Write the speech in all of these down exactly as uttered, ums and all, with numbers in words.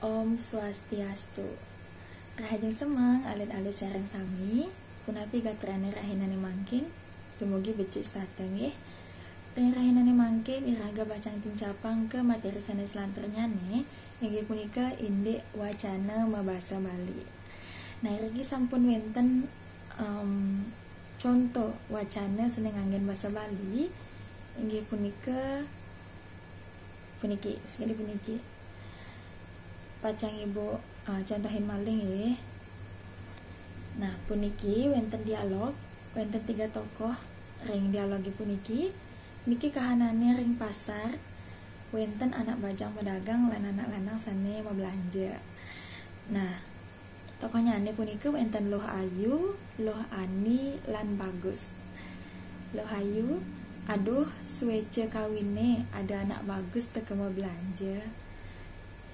Om Swastiastu. Rahajeng semeng alit-alit sareng sami. Punapi gatrane rahinane mangkin? Dumugi becik setata nggih. Ring rahinane mangkin iraga bacang tincapang ka materi sane selanturnyane, inggih punika indik wacana mabasa Bali. Nah, iriki sampun wenten, em, contoh wacana sane nganggen basa Bali, inggih punika puniki, sekadi puniki. Pacang Ibu, eh, contohin malih nggih. Nah, puniki wenten dialog, wenten tiga tokoh ring dialoge puniki. Niki kahanane ring pasar, wenten anak bajang madagang lan anak lanang sane mablanja. Nah, tokohnyane punika wenten Luh Ayu, Luh Ani, lan Bagus. Luh Ayu, "Aduh, sueca kawine ada anak Bagus teka mablanja."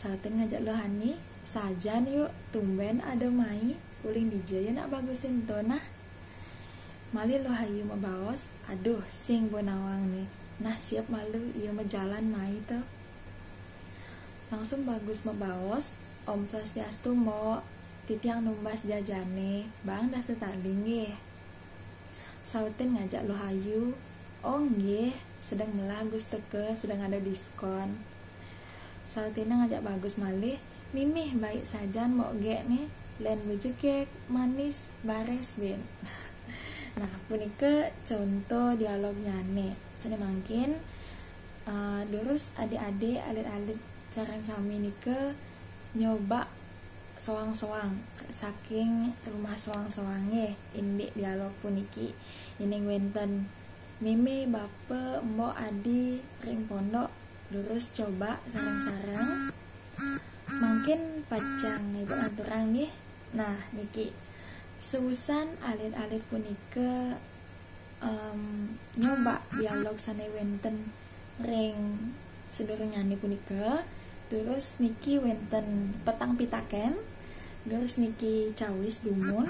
Sautin ngajak Luh Ani, "Sajan yuk, tumben ada mai, uling dija ya anak Bagus ento nah." Malih Luh Ayu mabaos, "Aduh, sing bo nawang ne. Nah, siap malu, iya majalan mai to." Langsung Bagus mabaos, "Om Swastiastu, Mbok. Titiang numbas jajane, baang dasa tali nggih." Sautin ngajak Luh Ayu, "Oh nggih, sedeng melah Gus teka, sedeng ada diskon." Sautina ngajak Bagus malih, "Mimih baik sajan Mbok gek ne, len bejegek, manis, bares bin." Nah, punika contoh dialognyane. Sane mangkin, eh, durus adik-adik, alit-alit sareng sami nika nyoba soang-soang saking rumah soang-soang nggih, indik dialog puniki. Yening wenten meme, bapa, mbok, adi ring pondok, durus coba sareng-sareng. Mangkin pacang Ibu aturang nggih. Nah, niki. Seusan alit-alit punika, em, nyoba dialog sane wenten ring sadurungnyané punika. Durus niki wénten petang pitaken. Durus niki cawis dumun.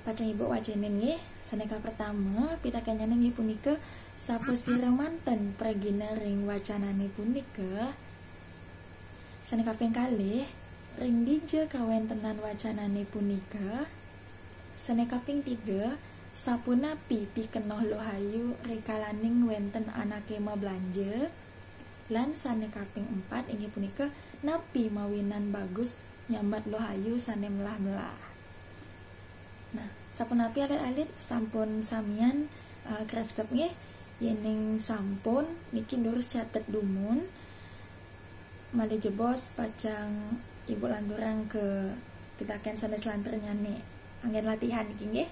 Pacang Ibu wacénin nggih. Sané kapertama, pitakennyané inggih punika, sapasira manten pragina ring wacanané punika? Sané kaping kalih, ring dija kawéntenan wacanané punika? Sané kaping tiga, sapunapi pikenoh Luh Ayu rikalaning wénten anaké mablanja? Lan sané kaping empat inggih punika, napi mawinan Bagus nyambat Luh Ayu sané melah-melah? Nah, sapunapi alit-alit, sampun samian, eh, kresep nggih? Yéning sampun, niki durus catet dumun. Malih jebos pacang Ibu lanturang ka pitakén sané salanturnyané. Anggén latihan niki nggih.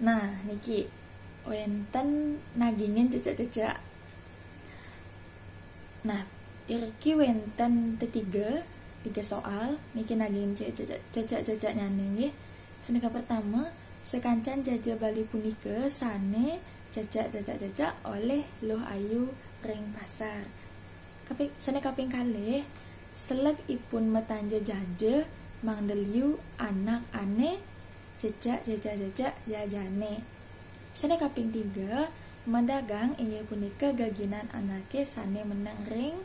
Nah, niki wénten nagingin cecek-cecek. Nah, iriki wénten tetiga, tiga soal, niki nagingin cecek-ceceknyané nggih. Sané kapertama, sakancan jaja Bali punika sané cecek-cecek-cecek olih Luh Ayu ring pasar. Kaping, sané kaping kalih, seleg ipun matanja jaja mangda liu anak ané cecek-cecek-cecek jajané. Sané kaping tiga, madagang inggih punika geginan anaké sané meneng ring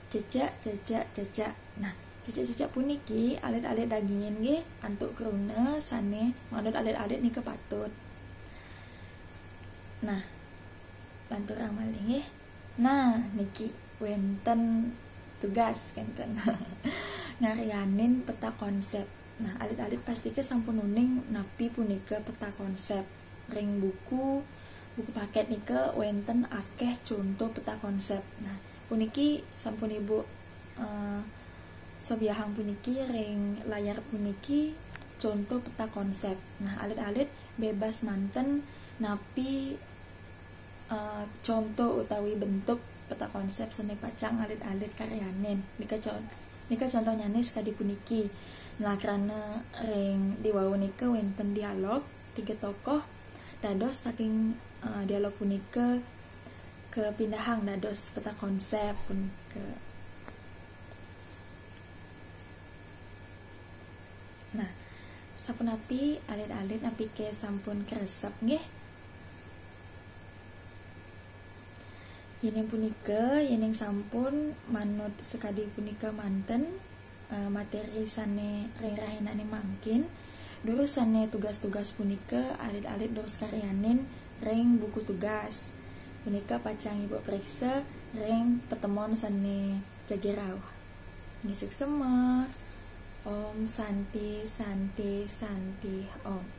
cecek-cecek-cecek. Nah, cecek-cecek puniki alit-alit dagingin nggih, antuk kruna sané manut alit-alit nika patut. Nah, lanturang malih nggih. Nah, niki wénten tugas kénten. Ngaryanin peta konsép. Nah, alit-alit pastika sampun uning napi punika peta konsép. Ring buku, buku paket nika wénten akéh conto peta konsép. Nah, puniki sampun Ibu, eh, sobiahang puniki ring layar puniki conto peta konsép. Nah, alit-alit bebas manten napi, eh, conto utawi bentuk peta konsép sané pacang alit-alit karyanin. Nika con-, nika contohnyané sakadi puniki. Nah, krana ring diwau nika wénten dialog tiga tokoh, dados saking, eh, dialog punika kapindahang dados peta konsép punika. Nah, sapunapi alit-alit, napiké sampun kresep nggih? Yéning punika, yéning sampun manut sakadi punika manten, eh, materi sane ring rahinane mangkin. Durus sane tugas-tugas punika alit-alit durus karyanin ring buku tugas. Punika pacang Ibu priksa ring patemon sane jagi rauh. Nggih, suksma. Om Santi, Santi, Santi, Om.